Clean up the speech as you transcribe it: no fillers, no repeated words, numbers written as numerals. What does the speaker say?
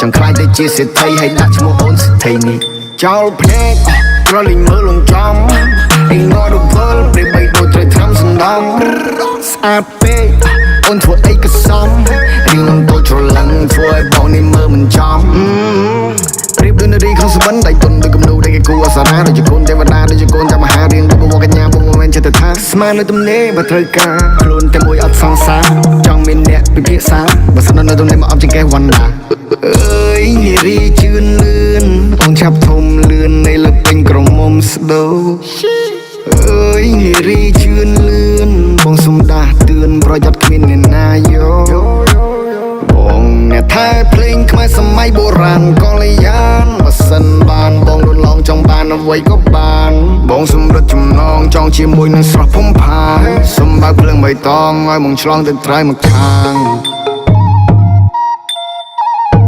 ចង់ខ្លាចទៅជាសេដ្ឋីហើយដាក់ឈ្មោះអូនសេដ្ឋីនេះចោលភ្នែកក្រលិញមើលលងចំអីងរវល់ព្រាបបីដូចត្រូវថ្នាំសណ្ដំស្អាតពេកអូនធ្វើអីក៏សមរៀងនឹងតូចច្រឡឹងធ្វើឲ្យបងនេះមើលមិនចំប្រៀបដូចនារីក្នុងសបិនដៃទុនដូចគំនូដែលគេគូអសរាដូចជាកូនទេវតាដូចជាកូនចាំមហារៀងដូចបវរកញ្ញាបងមិនមែនចិត្តថាស្មាននៅទំនេរបើត្រូវការខ្លួនតែមួយអត់សង្សារចង់មានអ្នកពិភាក្សាបើសិននៅទំនេរមកអប់ជាងកេះវណ្ណាអើយនារីជឿនលឿនអូនឆាប់ធំលឿននៃលើពេញក្រមុំស្ដោអើយនារីជឿនលឿនបងសុំដាស់តឿនប្រយ័ត្នគ្មានអ្នកណាយក បងអ្នកថែភ្លេងខ្មែរសម័យបុរាណកល្យានបើសិនបានបងលូនឡងចង់បានអ្វីក៏បានបងសំរិទ្ធចំណងចង់ជាមួយនឹងស្រស់ភំផានសំបើកភ្លើងបៃតងឲ្យបងឆ្លងទៅត្រើយមកខាង